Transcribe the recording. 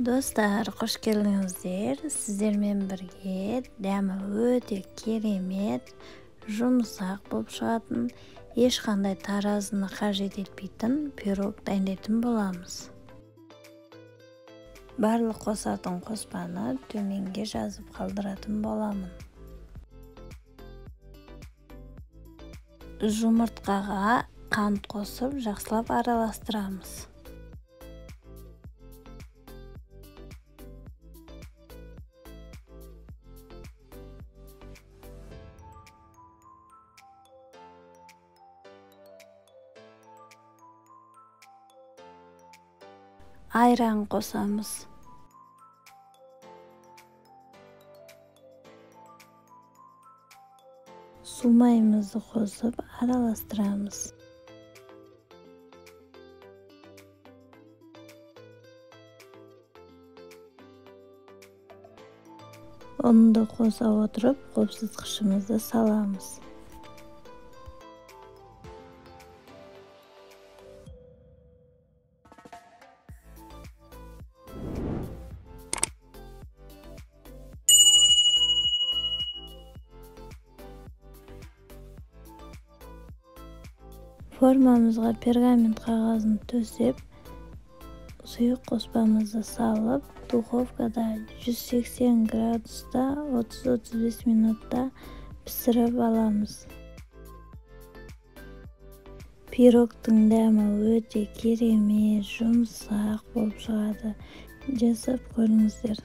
Достар, қош келдіңіздер. Сіздермен бірге дәмі өте керемет, жұмсақ болып шығатын, ешқандай таразыны қажет етпейтін пирог дайындайтын боламыз. Барлық қосатын қоспаны төменге жазып қалдыратын боламын. Жұмыртқаға қант қосып жақсылап араластырамыз. Айран қосамыз. Су майымызды қосып араластырамыз. Ұнды қоса отырып, қопсытқышымызды саламыз. Формамызға пергамент қағазын төсеп, сұйық қоспамызды салып, духовкада 180 градуста 30-35 минутта пісіріп аламыз. Пирогтың дәмі өте керемет, жұмсақ болып шығады. Жасап көріңіздер.